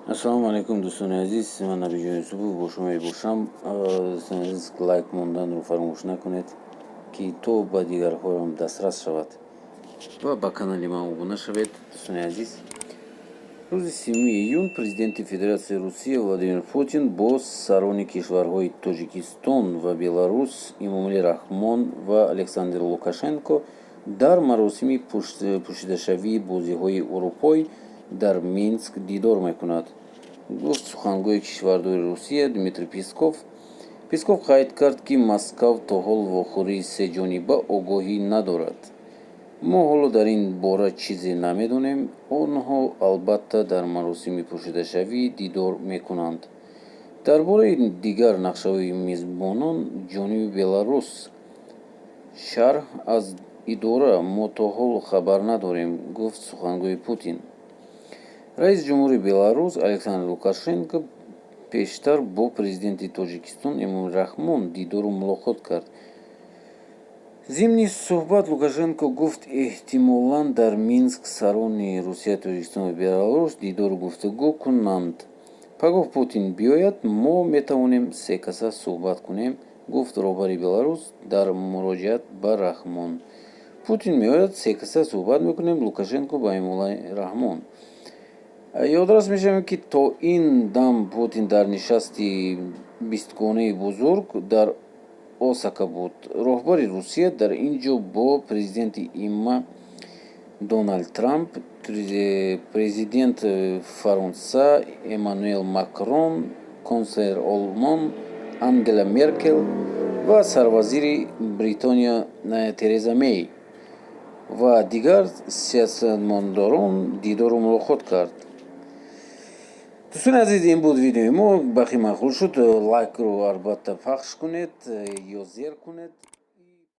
Ассалому алайкум, дӯстони азиз, ман Набиҷон Юсупов бо шумо мебошам. Дӯстони азиз, лайк монданро фаромӯш накунед, ки то ба дигарҳоям дастрас шавад, ва ба канали ман обуна шавед. Дӯстони азиз, рӯзи 3 июн президенти Федератсияи Русия Владимир Путин бо сарони кишварҳои Тоҷикистон ва Беларус Эмомалӣ Раҳмон ва Александр Лукашенко дар маросими пӯшидашавии бозиҳои Урупой дар Минск дидор мекунад, гуфт сухангӯи кишвардори Русия Дмитрий Песков. Песков қайд кард, ки Москав то ҳол вохӯрии сеҷониба огоҳӣ надорад. Мо ҳоло дар ин бора чизе намедонем. Онҳо албатта дар маросими пӯшидашавӣ дидор мекунанд. Дар бораи дигар нақшаҳои мизбонон ҷониби Беларус шарҳ аз идора мо то ҳол хабар надорем, гуфт сухангӯи Путин. Раиси ҷумҳури Беларус Александр Лукашенко пештар бо президенти Тоҷикистон Эмомалӣ Раҳмон дидору мулоқот кард. Зимни суҳбат Лукашенко гуфт, эҳтимолан дар Минск сарони Русия, Тоҷикистон ва Беларус дидору гуфтугӯ кунанд. Пагоҳ Путин биёяд, мо метавонем секаса суҳбат кунем, гуфт роҳбари Беларус дар муроҷиат ба Раҳмон. Путин меояд, секаса суҳбат мекунем. Лукашенко ба Эмомалӣ Раҳмон. Ёдрас мешавем, ки то ин дам Путин дар нишасти бистгонаи бузург дар Осака буд. Роҳбари Русия дар ин ҷо бо президенти ИМА Дональд Трамп, президент Фаронса Эммануэл Макрон, канцлери Олмон Ангела Меркел ва сарвазири Бритониё Тереза Мей ва дигар сиёсатмадорон дидору мулоқот кард. Дӯстони азиз, ин буд видеои мо. Бахи маъқул шуд, лайкро албатта пахш кунед ё зер кунед.